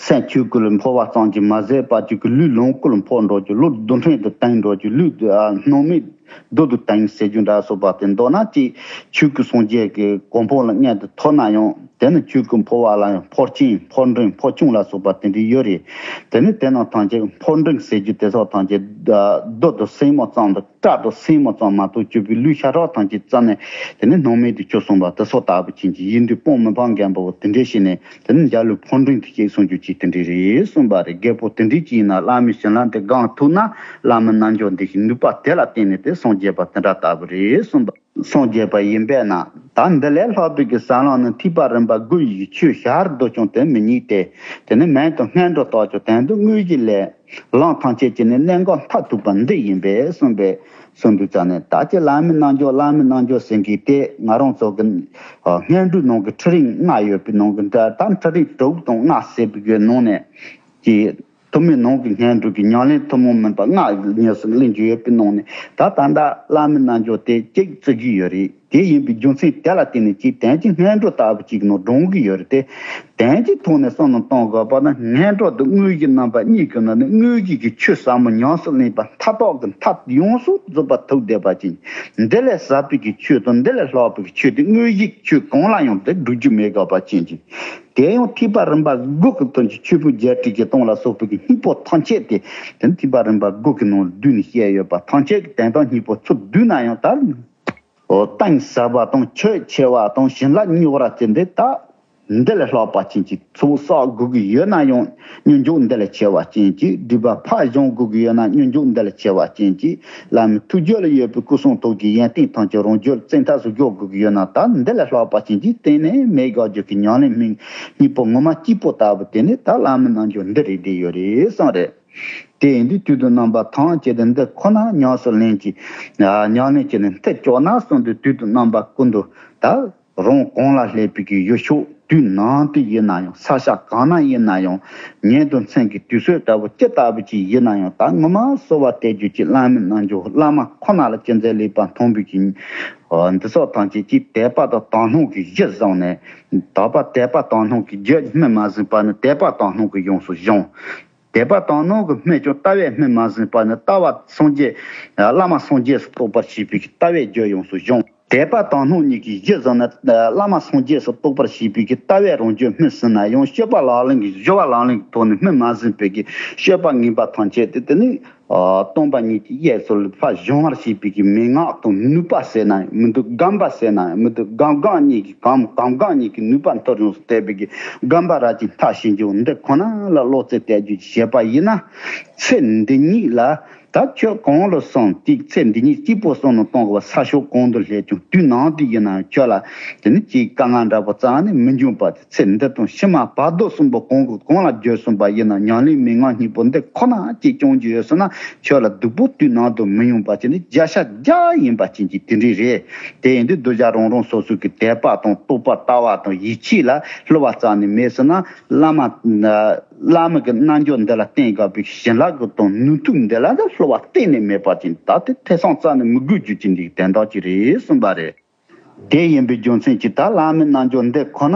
སེམས་ཆོས་སྐུ་ལ་འཕོ་བ་ཙམ་གྱིས་མ་ཟད་པར་ཆོས་སྐུ་ལུས་ལོངས་སྐུ་ལ་འཕོ་འགྲོ་རྒྱུ། ལུས་རྡུལ་ཕྲན་དུ་བརྟན་འགྲོ་རྒྱུ། ལུས་ཨ་སྣང་མེད་རྡུལ་དུ་བརྟན་ཟེར་རྒྱུ་འདྲ་སོགས་པ་དེ་མདོར་ན་ཅིག་ཆོས་སྐུ་སངས་རྒྱས་ཀྱི་གོ་འཕང་ལ་མངོན་དུ་མཐོ་ན་ཡང་དེ་ནི་ཆོས་སྐུ་འཕོ་བ་ལ་ཡང་འཕོ་ཆེན་འཕོ་འབྲིང་འཕོ་ཆུང་ལ་སོགས་པ་དེ་འདྲ་ཡོད་རེད། དེ་ནི་དེ་རྣམས་ཐམས་ཅད་འཕོ་འབྲིང་ཟེར་རྒྱུ་དེ་སོགས་ཐམས་ཅད་རྡུལ་དང་སེན་མོ་ཙམ་དུ། སྐྲ་དང་སེན་མོ་ཙམ་མ་གཏོགས་གྱུར་པའི་ལུས་ཤ་ཁྲག་ཐམས་ཅད་རྩ་ནས་དེ་ནི་སྣང་མེད་དུ་གྱུར་སོང་བ་དེ་སོགས་ལྟ་བུ་ཅན་གྱི་ཡིན་དུས་སྤང་མི་ཕམ་མགོན་པོ་དེ་འདྲའི་ཞིག་ནས་དེ་ནི་འཇའ་ལུས་འཕོ་འབྲིང་དུ་སྐྱེས་སོང་རྒྱུ་ཅིག་དེ་འདྲའི་རེད་གསུངས་པ་རེད། རྒད་པོ་དེ་འདྲའི་ཅིག་ཡིན་ན་བླ་མའི་བྱིན་རླབས་དེ་སྒང་ཐུག་ན་བླ་མའི་རྣལ་འབྱོར་འདི་ཞིག་ནུས་པ་དེ་ལ་བརྟེན་ནས་དེ་སངས་རྒྱས་པ་དེ་འདྲ་ལྟ་བུ་རེད་གསུངས་པ། སངས་རྒྱས་པ་ཡིན་པས་ན། ད་འདི་ལས་ལྷག་པའི་གི་ས་ལམ་ནི་ཐེག་པ་རིམ་པ་དགུ་ཡི་ཆོས་ཞར་དུ་ཀྱང་དེ་མི་རྙེད་དེ། དེ་ནི་མན་དུ་སྔོན་འགྲོ་ལྟར་ཀྱང་དོན་དུ་དངོས་གཞི་ལས། ལམ་ཐམས་ཅད་ཀྱི་ནི་གནད་འགག་མཐར་ཐུག་པ་འདི་ཡིན་པས་གསུངས་པས། གསུངས་དུས་ཙ་ནས་ད་ཅི་བླ་མའི་རྣལ་འབྱོར་བླ་མའི་རྣལ་འབྱོར་ཟེར་མཁན་དེ་ང་རང་ཚོ་གི་སྔོན་འགྲོའི་ནང་གི་ཁྲིད་རིམ་ལྔ་ཡོད་པའི་ནང་གི་འདྲ་ད་ཁྲིད་རིམ་དྲུག་དང་ལྔ་ཟེར་བའི་གི་ནང་ནས་ཀྱི། ཐུན་མོང་ནང་གི་སྔོན་འགྲོ་གི་ཉམས་ལེན་ཐུན་མོང་མིན་པ་ལྔ་ཉམས་སུ་ལེན་རྒྱུ་ཡོད་པའི་ནང་ནས་ད་ད་ལྟ་བླ་མའི་རྣལ་འབྱོར་དེ་གཅིག་བརྩི་གི་ཡོད་རེད། དེ་ཡིན་པའི་རྒྱུ་མཚན་དེ་ལ་བརྟེན་ནས་ཀྱི་དོན་གྱི་སྔོན་འགྲོ་ལྟ་བུ་ཅིག་ནང་སྒྲུང་གི་ཡོད་རེད་དེ། དོན་གྱི་ཐོག་ནས་བསམ་བློ་གཏོང་དགོས་པ་ན་སྔོན་འགྲོ་དང་དངོས་གཞི་རྣམ་པ་གཉིས་ཀྱི་ནང་ནས་དངོས་གཞི་གི་ཆོས་ཟབ་མོ་ཉམས་སུ་ལེན་པ་མཐའ་དག་གི་མཐའ་ཡོངས་སུ་རྫོགས་པ་ཐུག་བསྡད་པ་ཅན། འདི་ལས་ཟབ་པའི་གི་ཆོས་དང་འདི་ལས་ལྷག་པའི་གི་ཆོས་དེ་དངོས་གཞི་ཆོས་གང་ལ་ཡང་དེ་བསྒྲུབ་རྒྱུ་མེད་དགོས་པ་ཅན་གྱི། དེ་ཡང་ཐེག་པ་རིམ་པ་དགུ་གི་དོན་གྱི་ཆོས་ཕུང་བརྒྱད་ཁྲི་བཞི་སྟོང་ལ་སོགས་པའི་གི་སྙིང་པོ་ཐམས་ཅད་དེ་དེ་ནི་ཐེག་པ་རིམ་པ་དགུ་གི་ནང་བསྡུས་ནས་བཤད་ཡོད་པ་ཐམས་ཅད་ཀྱི་དོན་དམ་སྙིང་པོ་ཚུར་བསྡུས་ན་ཡང་ད། འོ་གཏིང་ཟབ་པ་དང་ཆོས་ཆེ་བ་དང་བྱིན་རླབས་རྙོག་ར་ཅན་དེ་ད། འདི་ལས་ལྷག་པ་ཅན་གྱི་ཚུལ་བསགས་དགོས་ཀྱི་ཡོད་ན་ཡང་སྙོན་འཇུག་འདི་ལས་ཆེ་བ་ཅན་གྱི་སྒྲིབ་པ་ཕར་སྦྱང་དགོས་ཀྱི་ཡོད་ན་སྙོན་འཇུག་འདི་ལས་ཆེ་བ་ཅན་གྱི་བླ་མའི་ཐུགས་རྒྱུད་ལ་ཡོད་པའི་སྐུ་གསུང་ཐུགས་ཀྱི་ཡོན་ཏན་ཐམས་ཅད་རང་རྒྱུད་བཙན་ཐབས་སུ་འཇོག་དགོས་ཀྱི་ཡོད་ན་ད་འདི་ལས་ལྷག་པ་ཅན་གྱི་གཏན་ནས་མེད་དགག་རྒྱུ་གི་ཉམས་ལེན་སྨིན་སྙིང་པོ་ངོ་མ་སྐྱིད་པོ་ལྟ་བུ་དེ་ནི་ད་བླ་མའི་རྣལ་འབྱོར་འདི་རེད་བསྡད་ཡོད་རེད་གསུངས་རེད། དེ་ཡིན་དུས་དུས་དང་རྣམ་པ་ཐམས་ཅད་དུ་འདི་ཁོ་ན་ཉམས་སུ་ལེན་གྱི། ཉམས་ལེན་གྱི་ནི་མཐུ་ལྕོགས་ན་གསུངས་དུས་དུས་དང་རྣམ་པ་ཀུན་ཏུ་ད། རང་གང་ལ་སླེབས་པའི་གི་ཡུལ་ཕྱོགས་དུས་ནམ་དུ་ཡིན་ན་ཡང་ས་ཆ་གང་ན་ཡིན་ན་ཡང་ཉིན་དང་མཚན་གྱི་དུས་ཚོད་ལྟ་བུ་ཅི་ལྟ་བུ་ཅིག་ཡིན་ན་ཡང་ད་ངོ་མ་གསོལ་བ་འདེབས་རྒྱུ་ཅིག་བླ་མའི་རྣལ་འབྱོར་བླ་མ་ཁོ་ན་ལ་ཅི་མཛད་ལེགས་པར་མཐོང་བའི་གི་འདི་སོགས་ཐམས་ཅད་ཀྱིས་དད་པ་དང་དག་སྣང་གི་གཞི་བཟུང་ནས་དག་པ་དད་པ་དག་སྣང་གི་རྒྱུ་སྨིན་མ་ཟིན་པ་ནི་དད་པ་དག་སྣང་གི་ཡོངས་སུ་སྦྱོང་། དད་པ་དག་སྣང་གི་སྨིན་ཀྱང་ལྟ་བས་སྨིན་མ་ཟིན་པ་ནི་ལྟ་བ་སངས་རྒྱས། བླ་མ་སངས་རྒྱས་སུ་རྟོགས་པར་བྱེད་པའི་ལྟ་བའི་རྒྱུ་ཡོངས་སུ་སྦྱོང་། དད་པ་དག་སྣང་གཉིས་ཀྱི་གཞི་བཟུང་ནས་བླ་མ་སངས་རྒྱས་སུ་རྟོགས་པར་བྱེད་པའི་ལྟ་བའི་རང་རྒྱུ་སྨིན་ཟིན་ན་ཡང་སྤྱོད་པ་ལག་ལེན་གྱི་སྦྱོར་བ་ལག་ལེན་གྱི་ཐོག་ནས་སྨིན་མ་ཟིན་པའི་སྤྱོད་པ་ངན་པ་ཐམས་ཅད་དེ་དེ་ནི་སྟོང་པ་ཉིད་ཀྱི་གཡས་སུ་ཕར་སྦྱོང་བར་བྱེད་པའི་མན་ངག་དང་ནུས་པ་ཟེར་ན་ཡང་མི་འདུག་སྒོམ་པ་ཟེར་ན་ཡང་མི་འདུག་སྒོམ་སྒོམ་གཉིས་ཀྱི་སྒོམ་སྒོམ་སྒོམ་གཉིས་ཀྱི་ནུས་པ་མཐོ་རིམ་སུ་བསྟན་པའི་སྒོམ་པ་རབ་ཀྱི་མཐར་ཕྱིན་རྒྱུ་འདི་ཁོ་ན་ལ་བློ་རྩེ་གཏད་རྒྱུ་བྱེད་པ་ཡིན་ན། ཚེ་འདི་ཉིད་ལ་ད་ཁྱོད་གང་ལ་སོང་དེ་ཚེ་འདི་ཉིད་གཅིག་པོ་བསམ་བློ་གཏོང་དགོས་པ་ས་ཕྱོགས་གང་དུ་སླེབས་ཀྱང་དུས་ནམ་དུ་ཡིན་ན་ཁྱོད་ལ་དེ་ནི་ཅིག་དཀའ་ངལ་འདྲ་པོ་རྩ་ནས་མི་འབྱུང་པ་དེ་ཚེ་འདི་དང་ཕྱི་མ་བར་དོ་གསུམ་པོ་གང་གི་གང་ལ་བརྗོད་གསུངས་པ་ཡིན་ན་ཉམས་ལེན་མན་ངག་གཉིས་པོ་འདི་ཁོ་ན་ཅིག་སྐྱོང་རྒྱུ་ཡོད་སོང་ན་ཁྱོད་ལ་སྡུག་པོ་དུས་ནམ་དུ་མི་ཡོང་པ་ཅིག་ནི་བརྒྱ་ཆ་བརྒྱ་ཡིན་པ་ཅན་གྱི་དེ་འདྲ་རེད། དེ་ཡིན་དུས་གདུལ་བྱ་རང་རང་སོ་སོ་གི་དད་པ་དང་རྟོགས་པ་ལྟ་བ་དང་ཡིད་ཆེས་ལ་བསླུ་བ་རྩ་ནས་མེད་ཟེར་ན་བླ་མ། བླ་མ་གི་རྣལ་འབྱོར་འདི་ལ་བརྟེན་དགོས་པའི་བྱིན་རླབས་ཀྱི་དང་ནུས་མཐུ་འདི་ལ་ནི་བསླུ་བ་གཏན་ནས་མེད་པ་ཅན་ད་དེ་ཐེ་ཚོམ་རྩ་ནས་མི་དགོས་རྒྱུ་ཅན་གྱི་དོན་དག་ཅིག་རེད་གསུངས་པ་རེད། དེ་ཡིན་པའི་རྒྱུ་མཚན་གྱིས་ད་བླ་མའི་རྣལ་འབྱོར་འདི་ཁོ་ན་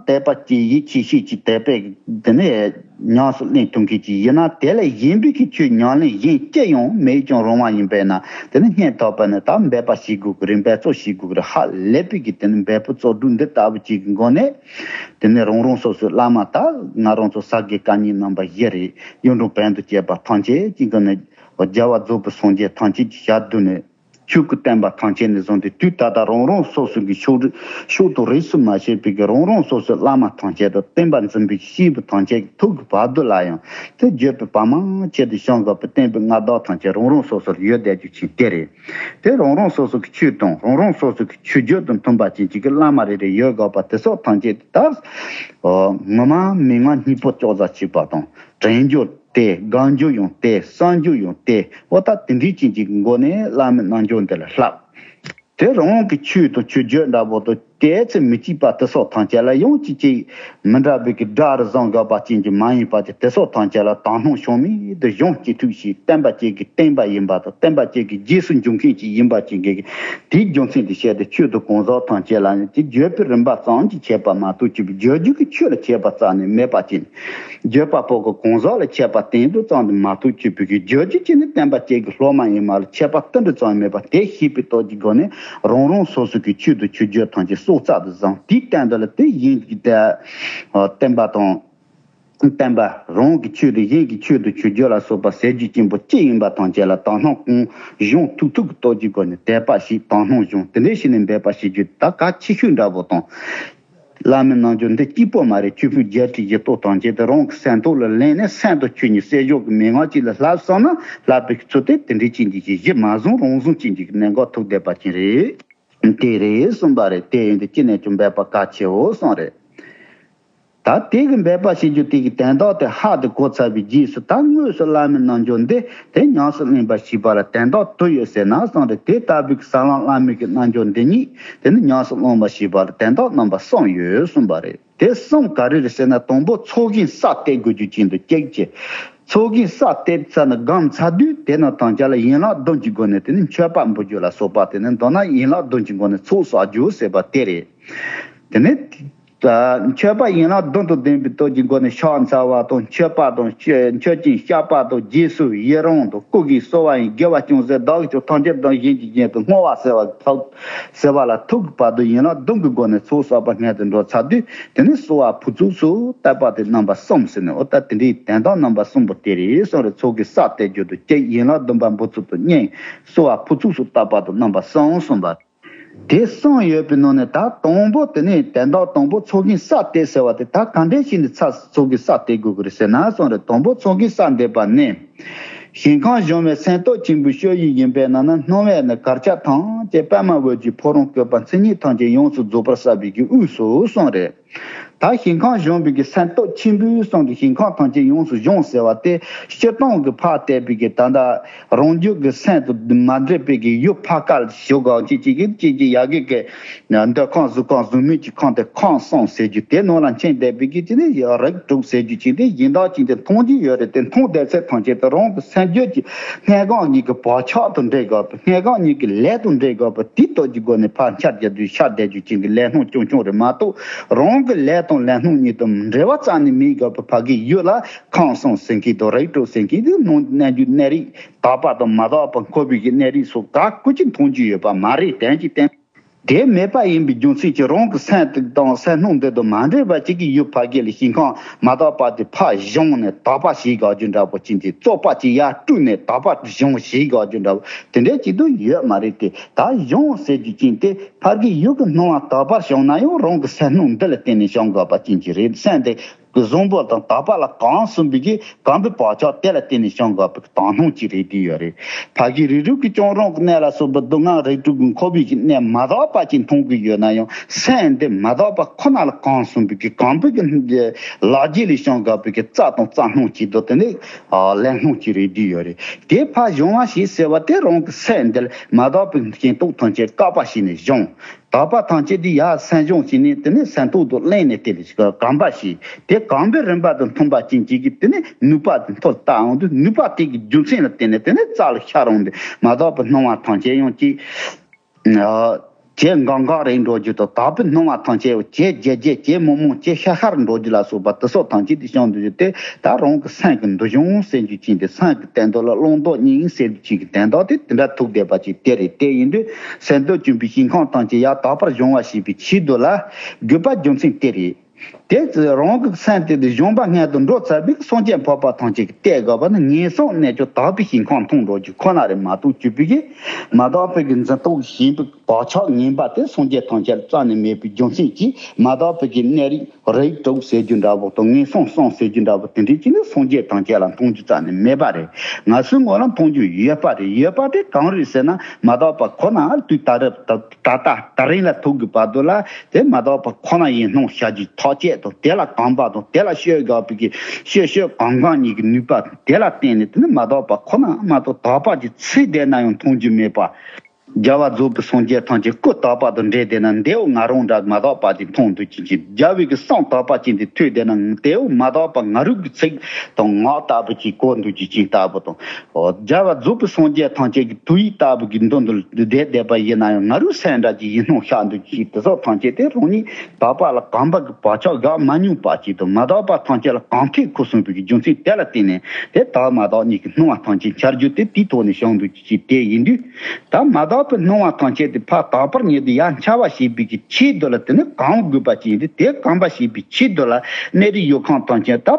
དད་པ་གྱིས་ཡིད་ཆེས་ཤེས་ཀྱིས་དད་པས་དེ་ནས་ཉམས་སུ་ལེན་ཐུབ་མཁན་ཅིག་ཡིན་ན་དེ་ལས་གཞན་པའི་གི་ཆོས་ཉམས་ལེན་གཞན་ཅི་ཡང་མེད་ཀྱང་རུང་བ་ཡིན་པས་ན་དེ་ནི་སྙིང་ཐག་པ་ནས་ད་འབད་པ་བྱེད་དགོས་ཀྱི་རེད། འབད་རྩོལ་བྱེད་དགོས་ཀྱི་རེད། ཧ་ལས་པའི་གི་དེ་ནི་འབད་པ་རྩོལ་སྒྲུབ་འདི་ལྟ་བུ་ཅིག་གི་སྒོ་ནས། དེ་ནས་རང་རང་སོ་སོའི་བླ་མ་དག་ང་རང་ཚོ་ས་དགེ་བཀའ་རྙིང་རྣམ་པ་བཞི་རེད། གཡུང་དྲུང་བོན་དུ་བཅས་པ་ཐམས་ཅད་ཀྱི་སྒོ་ནས་རྒྱལ་བ་རྫོགས་པའི་སངས་རྒྱས་ཐམས་ཅད་ཀྱི་ཞལ་བསྡུས་ནས་ཆོས་ཀྱི་བསྟན་པ་ཐམས་ཅད་ནས་བཟུང་སྟེ་དུས་ད་ལྟ་རང་རང་སོ་སོ་གི་ཕྱོགས་ཕྱོགས་དུ་རིས་སུ་མ་ཆད་པའི་གི་རང་རང་སོ་སོའི་བླ་མ་ཐམས་ཅད་དང་བསྟན་པ་འཛིན་པའི་སྐྱེས་བུ་ཐམས་ཅད་ཀྱི་ཐུགས་ཀྱི་བར་དུ་ལ་ཡང་དེ་བརྗོད་པའི་བར་མ་ཆད་དུ་བྱང་དགོས་པའི་བསྟན་པའི་མངའ་བདག་ཐམས་ཅད་རང་རང་སོ་སོར་ཡོད་བསྡད་རྒྱུ་ཅིག་དེ་རེད། དེ་རང་རང་སོ་སོ་གི་ཆོས་དང་རང་རང་སོ་སོ་གི་ཆོས་བརྒྱུད་དང་མཐུན་པ་ཅན་གཅིག་གི་བླ་མ་རེ་རེ་ཡོད་དགོས་པ་དེ་སོགས་ཐམས་ཅད་དེ་ལྟར། ངོ་མ་མན་ངག་སྙིང་པོ་ལྕོགས་ཙམ་ཞིག་པ་དང་དྲན་རྒྱུ་དེ་སྒོམ་རྒྱུ་ཡང་དེ་བསམ་རྒྱུ་ཡང་དེ་འོ་ད་དེ་འདྲའི་ཅན་གཅིག་གི་སྒོ་ནས་བླ་མའི་རྣལ་འབྱོར་འདི་ལ་བསླབ། དེ་རང་གི་ཆོས་དང་ཆོས་བརྒྱུད་འདྲ་པོ་དང་དེ་ཚེ་མི་གཅིག་པ་དེ་སོགས་ཐམས་ཅད་ལ་ཡང་གཅིག་གཅིག་མི་འདྲ་བའི་གི་དགྲ་རུ་བཟུང་དགོས་པ་ཅན་གྱི་མ་ཡིན་པ་དེ་དེ་སོགས་ཐམས་ཅད་ལ་དག་སྣང་ཕྱོགས་མེད་དུ་གཞུང་གཅིག་ཐུགས་ཤིག་བསྟན་པ་གཅིག་གི་བསྟན་པ་ཡིན་པ་དང་བསྟན་པ་གཅིག་གི་རྗེས་སུ་འཇུག་མཁན་གཅིག་ཡིན་པ་ཅན་གྱི་དེའི་རྒྱུ་མཚན་དེ་བཤད་དེ་ཆོས་དང་གང་ཟག་ཐམས་ཅད་ལ་ཡང་དེ་བརྗོད་པའི་རིམ་པ་ཙམ་གྱིས་ཁྱད་པར་མ་གཏོགས་ཅིག་བརྗོད་རྒྱུ་གི་ཆོས་ལ་ཁྱད་པར་རྩ་ནས་མེད་པ་ཅན། བརྗོད་པ་པོ་གི་གང་ཟག་ལ་ཁྱད་པར་བསྟན་དུ་ཙམ་དུ་མ་གཏོགས་ཅིག་བོད་ཀྱི་བརྗོད་རྒྱུ་ཅན་ནི་བསྟན་པ་གཅིག་གི་སློབ་མ་ཡིན་མ་ལ་ཁྱད་པར་ཏིལ་འབྲུ་ཙམ་མེད་པ་དེ་ཤེས་པའི་སྟོབས་ཀྱི་སྒོ་ནས་རང་རང་སོ་སོ་གི་ཆོས་དང་ཆོས་བརྒྱུད་ཐམས་ཅད་སྲོག་རྩ་དུ་བཟུང་དེའི་སྟེང་དུ་ལ་དེ་གཞན་གྱི་དེ་བསྟན་པ་དང་། བསྟན་པ་རང་གི་ཆོས་དང་གཞན་གྱི་ཆོས་དང་ཆོས་བརྒྱུད་ལ་སོགས་པ་ཟས་བཅུད་ཆེན་པོ་ཅི་ཡིན་པ་ཐམས་ཅད་ལ་དག་སྣང་གང་གཞུང་ཐུགས་ཐུགས་ཀྱི་སྟོབས་ཀྱི་སྒོ་ནས་དད་པ་ཞིག་དག་སྣང་གཞུང་དེ་འདྲའི་ཞིག་ནས་འབད་པ་ཞིག་རྒྱུ་ད་གལ་ཆེ་ཤོས་འདྲ་པོ་དང་། བླ་མའི་རྣལ་འབྱོར་འདི་གཅིག་པོ་མ་རེད། ཆོས་ཕུང་བརྒྱད་ཁྲི་བཞི་སྟོང་ཐམས་ཅད་དེ་རང་གི་སེམས་ཐོག་ལ་ལེན་ནས་སེམས་དང་ཆོས་ཉིད་བསྲེ་བཞག་གི་མན་ངག་ཅིག་ལ་བསླབ་བསམ་ན་བསླབ་པའི་ཚུལ་དེ་དེ་འདྲའི་ཅན་གྱི་གཞི་མ་བཟུང་རང་བཟུང་ཅན་གྱི་གནད་འགག་ཐུག་བསྡད་པ་ཅན་རེད། དེ་རེད་གསུངས་པ་རེད། དེ་ཡིན་དུས་ཅི་ནས་ཀྱང་འབད་པ་གལ་ཆེའོ་གསུངས་རེད། ད་དེ་གི་འབད་པ་བྱེད་རྒྱུ་དེ་གི་དོན་དག་དེ་ཧ་དེ་གོ་ཚར་བའི་རྗེས་སུ། ད་དངོས་སུ་བླ་མའི་རྣལ་འབྱོར་འདི་དེ་ཉམས་སུ་ལེན་པར་བྱེད་པ་ལ་དོན་དག་དུ་ཡོད་ཟེར་ན་གསུངས་རེད། དེ་ལྟ་བུའི་ས་ལམ་བླ་མའི་གི་རྣལ་འབྱོར་འདི་ཉིད་དེ་ནི་ཉམས་སུ་ལེན་པར་བྱེད་པ་ལ་དོན་དག་རྣམ་པ་གསུམ་ཡོད་གསུངས་པ་རེད། དེ་གསུམ་ག་རེ་རེད་ཟེར་ན། དང་པོ་ཚོགས་ཞིང་ས་གཏད་དགོས་རྒྱུ་ཅན་དུ་གཅིག་བྱས། ཚོགས་ཞིང་ས་གཏད་ཚར་ནས་སྒོམ་ཚར་དུས་དེ་ནང་དང་ཅག་ལ་ཡན་ལག་བདུན་གྱི་སྒོ་ནས་དེ་ནི་མཆོད་པ་འབུལ་རྒྱུ་ལ་སོགས་པ། དེ་ནི་མདོར་ན་ཡན་ལག་བདུན་གྱི་སྒོ་ནས་ཚོགས་བསགས་རྒྱུ་ཟེར་བ་དེ་རེད། དེ་ནི། ད་མཆོད་པ་ཡན་ལག་བདུན་དང་ལྡན་པའི་སྟོབས་ཀྱི་སྒོ་ནས་ཕྱག་འཚལ་བ་དང་མཆོད་པ་དང་མཆོད་མཆོད་ཅིང་བཤགས་པ་དང་རྗེས་སུ་ཡི་རང་དང་སྐུ་གིས་གསོལ་བ་ཡི། དགེ་བ་ཅུང་ཟད་བདག་གིས་ཀྱང་ཐམས་ཅད་དང་གཞན་གྱི་རྒྱན་དུ་བསྔོ་བ་ཟེར་བ་ཐུག་ཟེར་བ་ལ་ཐུག་གི་བར་དུ་ཡན་ལག་བདུན་གྱི་སྒོ་ནས་ཚོགས་བསགས་པ་སྔོན་དུ་འགྲོ་ཚར་དུས་དེ་ནི་གསོལ་བ་ཕུར་ཚུགས་སུ་བཏབ་པ་དེ་རྣམ་པ་གསུམ་ཟེར་ནས། འོ་ད་དེ་འདྲའི་དོན་དག་རྣམ་པ་གསུམ་པོ་དེ་རེད་གསུངས་རེད། ཚོགས་ཀྱི་ས་གཏད་རྒྱུ་དང་གཅིག་ཡན་ལག་བདུན་པ་འབུལ་ཚུལ་དང་གཉིས་གསོལ་བ་ཕུར་ཚུགས་སུ་བཏབ་པ་དང་རྣམ་པ་གསུམ་གསུངས་པ། དེ་གསུམ་ཡོད་པའི་ནང་ནས་ད་དང་པོ་དེ་ནི་དོན་དག་དང་པོ་ཚོགས་ཞིང་ས་གཏད་ཟེར་བ་དེ་ད་ག་འདྲས་ཞིག་ནས་ཚ་ཚོགས་ཀྱི་ས་གཏད་དགོས་ཀྱི་རེད་ཟེར་ན་གསུངས་རེད། དང་པོ་ཚོགས་ཀྱི་ས་འདེབས་པ་ནི། ཞིང་ཁམས་གཞོམ་པའི་སེམས་སྟོབས་ཆེན་པོའི་སྤྱོད་ཡུལ་ཡིན་པས་ན། ནི་སྣང་བས་ནི་གར་ཆགས་ཐམས་ཅད་པདྨ་འོད་ཀྱི་ཕ་རོལ་བཀོད་པ་མཚན་ཉིད་ཐམས་ཅད་ཡོངས་སུ་རྫོགས་པར་བསགས་པའི་གི་དབུས་སུ་གསུངས་རེད། ད་ཞིང་ཁམས་གཞོམ་པའི་གི་སེམས་སྟོབས་ཆེན་པོའི་གསུངས་ཏེ་ཞིང་ཁམས་ཐམས་ཅད་ཡོངས་སུ་གཞོམ་ཟེར་བ་དེ་སྤྱིར་བཏང་གི་ཕར་བལྟས་པའི་གི་ད་ལྟ་རང་རྒྱུད་ཀྱི་སེམས་དང་མ་འདྲེས་པའི་གི་ཡུལ་ཕར་ཁ་ཞོག་ག་ཅིག་ཅིག་གིས་ཅིག་ཅིག་ཡ་གི་གི་འདོད་ཁམས་གཟུགས་ཁམས་གཟུགས་མེད་ཀྱི་ཁམས་དེ་ཁམས་གསུམ་ཟེར་རྒྱུ་དེ་ནང་ལ་མཁྱེན་བསྡད་པའི་གི་དེ་ནི་རིགས་དྲུག་ཟེར་རྒྱུ་ཅིག་དེ་གཞན་དག་ཅིག་དེ་མཐོང་རྒྱུ་ཡོད་རེད། དེ་མཐོང་བསྡད་ཚད་ཐམས་ཅད་དུ་རང་གི་སེམས་རྒྱུད་ཀྱི་སྣང་གང་གཉིས་ཀྱི་བག་ཆགས་དང་འདྲེས་དགོས་པ། སྣང་གང་གཉིས་ཀྱི་ལས་དང་འདྲེས་དགོས་པ། དེའི་སྟོབས་ཀྱི་སྒོ་ནས་ཕར་འཆར་རྒྱག་དུས་འཆར་བསྡད་རྒྱུ་ཅན་གྱི་ལས་སྣང་རྐྱང་རྐྱང་རེད་མ་གཏོགས། རང་གི་ལས་དང་ལས་སྣང་གཉིས་དང་འབྲེལ་བ་རྩ་ནས་མེད་དགོས་པ། ཕ་གི་ཡུལ་ལ་ཁམས་གསུམ་ཟེར་མཁན་དང་རིགས་དྲུག་ཟེར་མཁན་དེ་སྣང་རྣལ་འབྱོར་གནས་རིགས། དག་པ་དང་མ་དག་པ་འཁོར་བའི་གི་གནས་རིགས་སོགས་ག་ཀུན་གྱིས་མཐོང་རྒྱུ་ཡོད་པ་མ་རེད། དོན་གྱི་དོན། དེ་མེད་པ་ཡིན་པའི་རྒྱུ་མཚན་གྱིས་རང་གི་སེམས་དེ་དང་སེམས་སྣང་འདི་དང་མ་འདྲེས་པ་ཅིག་གི་ཡུལ་ཕ་གི་ལ་ཞིང་ཁམས་མ་དག་པ་དེ་ཕར་བཞེངས་ནས་དག་པ་ཞིག་དགོས་རྒྱུ་འདྲ་པོ་ཅིག་དེ། བཙོག་པ་ཅིག་ཡར་སྤྲུལ་ནས་དག་པ་བཞེངས་ཞིག་དགོས་རྒྱུ་འདྲ་པོ་དེ་འདྲའི་ཅིག་ཏུ་ཡོད་མ་རེད་དེ། ད་བཞེངས་ཟེར་རྒྱུ་ཅན་དེ་ཕ་གི་ཡུལ་གྱི་སྣང་བ་དག་པར་བྱུང་ན་ཡང་རང་གི་སེམས་སྣང་འདི་ལ་བརྟེན་ནས་བྱུང་དགོས་པ་ཅན་གྱི་རེད། སེམས་དེ་གི་བཟང་པོ་དང་དག་པ་ལ་གང་གསུངས་པའི་གི་གང་པའི་བག་ཆགས་དེ་ལ་བརྟེན་ནས་བྱུང་དགོས་པའི་གི་དོན་སྣང་ཅིག་རེད་བསྡད་ཡོད་རེད། ཕ་གི་རིགས་དྲུག་གི་བྱུང་རང་གི་གནས་ལ་སོགས་པའི་སྡུག་བསྔལ་རིགས་དྲུག་གི་འཁོར་བའི་གི་གནས་མ་དག་པ་ཅིག་མཐོང་གི་ཡོད་ན་ཡང་སེམས་འདི་མ་དག་པ་ཁོ་ན་ལ་གང་གསུངས་པའི་གི་གང་པའི་གི་ལག་རྗེས་ལས་བྱུང་དགོས་པའི་གི་རྩ་དང་རྩ་སྣང་ཅིག་དང་དེ་ནས་ལས་སྣང་ཅིག་རེད་བསྡད་ཡོད་རེད། དེ་ཕར་བྱུང་བ་ཞིག་ཟེར་བ་དེ་རང་གི་སེམས་འདི་ལ་མ་དག་པའི་ཞེན་སྟོབས་ཐམས་ཅད་བཀག་པ་བྱས་ནས་བྱུང་། དག་པ་ཐམས་ཅད་དེ་ཡར་སེམས་བྱུང་བྱས་ནས་དེ་ནས་སེམས་རྟོག་ཏུ་ལེན་ནས་དེ་ལ་གོམས་པ་བྱས། དེ་གོམས་པའི་རིམ་པ་དང་མཐུན་པ་ཅན་གཅིག་གིས་དེ་ནས་ནུས་པ་དེ་མཐོ་བཏང་འོང་དུས་ནུས་པ་དེ་གི་རྒྱུ་མཚན་ལ་བརྟེན་ནས་དེ་ནས་རྩ་ལ་ཤར་འོང་སྟེ་མ་དག་པའི་སྣང་བ་ཐམས་ཅད་ཡང་གཅིག་ཇེ་འགག་འགག་རེད་འགྲོ་རྒྱུ་དང་། དག་པའི་སྣང་བ་ཐམས་ཅད་ཇེ་རྒྱས་རྒྱས་ཇེ་མོག་མོག་ཇེ་ཤ་ཤར་འགྲོ་རྒྱུ་ལ་སོགས་པ་དེ་སོགས་ཐམས་ཅད་དེ་བྱུང་འདུག་རྒྱུ་དེ་ད་རང་གི་སེམས་ཀྱི་འདུ་ཤེས་ཟེར་རྒྱུ་ཅན་དེ་སེམས་ཀྱི་སྟེང་དུ་ལ་བླང་དོར་གཉིས་ཟེར་རྒྱུ་ཅན་གྱི་དོན་དག་དེ་དེ་འདྲ་ཐུག་བསྡད་པ་ཅིག་དེ་རེད། དེ་ཡིན་དུས་སེམས་རྟོག་གཅིག་པུའི་ཞིང་ཁམས་ཐམས་ཅད་ཡར་དག་པར་སྦྱོང་བ་ཞེས་པའི་ཆེད་དུ་ལ་དགོས་པ་རྒྱུ་མཚན་དེ་རེད། དེ་ཚེ་རང་གི་སེམས་དེ་དེ་སྦྱོང་བ་སྔོན་དུ་འགྲོ་ཚར་བའི་སངས་རྒྱས་འཕགས་པ་ཐམས་ཅད་ཀྱིས་བལྟས་དགོས་པ་ནི་ངན་སོང་གནས་སྐབས་དག་པའི་ཞིང་ཁམས་མཐོང་འགྲོ་རྒྱུ་ཁོ་ན་རེད་མ་གཏོགས་བཅུ་པའི་གི་མ་དག་པའི་གི་འཛིན་སྟོབས་ཞན་པའི་བག་ཆགས་ངན་པ་དེ་སངས་རྒྱས་ཐམས་ཅད་ལ་རྩ་ནས་མེད་པའི་རྒྱུ་མཚན་གྱིས་མ་དག་པའི་གི་གནས་རིགས་རིགས་དྲུག་ཟེར་རྒྱུ་འདྲ་པོ་དང་ངན་སོང་གསུམ་ཟེར་རྒྱུ་འདྲ་པོ་དེ་འདྲའི་ཅིག་ནི་སངས་རྒྱས་ཐམས་ཅད་ལ་མཐོང་རྒྱུ་རྩ་ནས་མེད་པ་རེད། ང་ཚོའི་ངོས་ལ་མཐོང་རྒྱུ་ཡོད་པ་རེད། ཡོད་པ་དེ་གང་རེད་ཟེར་ན་མ་དག་པ་ཁོ་ན་དུས་ད་རེབ་ད་ད་ལྟ་ད་རིང་ལ་ཐུག་གི་བར་དུ་ལ་དེ་མ་དག་པ་ཁོ་ན་ཡིན་སྣང་བྱ་རྒྱུ་ཐག་བཅད་དང་དེ་ལ་གོམས་པ་དང་དེ་ལ་སྤྱོད་དགོས་པའི་གི་སྤྱོད་སྤྱོད་གོམས་གོམས་གཉིས་ཀྱི་ནུས་པ་དེ་ལ་བརྟེན་ནས་དེ་ནི་མ་དག་པ་ཁོ་ན་མ་གཏོགས་དག་པ་ཅིག་ཚིག་བསྡད་ན་ཡང་མཐོང་རྒྱུ་མེད་པ། རྒྱལ་བ་རྫོགས་པའི་སངས་རྒྱས་ཐམས་ཅད་སྐུ་དག་པ་དང་འབྲེལ་བསྡད་ན་འདིའོ་ང་རང་འདྲ་མ་དག་པ་ཅིག་མཐོང་འདུག་ཅིག་ཅིག་རྒྱལ་བའི་གི་གསུང་དག་པ་ཅན་དེ་ཐོས་བསྡད་ན་དེའོ་མ་དག་པ་ང་རང་གི་ཚིག་དང་ངག་ལྟ་བུ་ཅིག་གོ་འདུག་ཅིག་ཅིག་ལྟ་བུ་དང་། རྒྱལ་བ་རྫོགས་པའི་སངས་རྒྱས་ཐམས་ཅད་ཀྱི་ཐུགས་ཡིད་ལྟ་བུ་གི་མདུན་དུ་བསྡད་བསྡད་པ་ཡིན་ན་ཡང་ང་རང་སེམས་འདྲ་ཅིག་ཡིད་སྣང་ཤར་འདུག་ཅིག་དེ་སོགས་ཐམས་ཅད་དེ་རང་ཉིད་དག་པ་ལ་གོམས་པ་གི་བག་ཆགས་བཞག་མ་མྱོང་པ་ཅིག་དང་མ་དག་པ་ཐམས་ཅད་ལ་གོམས་ཐེབས་ཁུ་སོང་བའི་གི་རྒྱུ་མཚན་དེ་ལ་བརྟེན་ནས་དེ་དག་མ་དག་གཉིས་ཀྱི་སྣང་བ་ཐམས་ཅད་འཆར་རྒྱུ་དེ་དེའི་ཐོག་ནས་བྱུང་འདུག་ཅིག་དེ་ཡིན་དུས། ད་མ་དག་པའི་སྣང་བ་ཐམས་ཅད་དེ་ཕར་དག་པར་ཉིད་དུ་ཡར་འཆར་བ་ཞེས་པའི་གི་ཆེད་དུ་ལ་དེ་ནི་གོམས་དགོས་པ་ཅིག་ཡིན་ཏེ། དེ་གོམས་པ་ཞེས་པའི་ཆེད་དུ་ལ་གནས་རིགས་ཡུལ་ཁམས་ཐམས་ཅད་ད་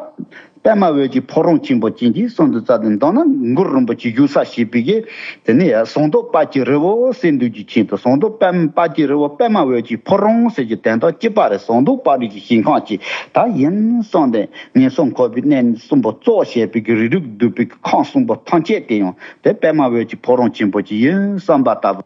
པདྨ་འོད་ཀྱི་ཕོ་བྲང་ཆེན་པོ་ཅན་གྱི་གསུང་དུ་རྩ་དུ་འདོན་ན་གུ་རུ་རིན་པོ་ཆེ་བཞུགས་ས་ཞེས་པའི་གི་དེ་ནི་ཟངས་མདོག་དཔལ་གྱི་རི་བོ་ཟེར་འདུག་རྒྱུ་ཆེད་དུ་ཟངས་མདོག་དཔལ་དཔལ་གྱི་རི་བོ་པདྨ་འོད་ཀྱི་ཕོ་བྲང་ཟེར་རྒྱུ་དོན་དག་གཅིག་པ་རེད། ཟངས་མདོག་དཔལ་རི་གི་ཞིང་ཁམས་ཀྱི་ད་ཡིན་གསུངས་ཏེ་ངན་སོང་འཁོར་བའི་གནས་གསུམ་པོ་གཙོ་བྱས་པའི་གི་རིགས་དྲུག་འདུས་པའི་གི་ཁམས་གསུམ་པོ་ཐམས་ཅད་དེ་ཡང་དེ་པདྨ་འོད་ཀྱི་ཕོ་བྲང་ཆེན་པོ་ཅིག་ཡིན་བསམ་པ་ལྟ་བུ།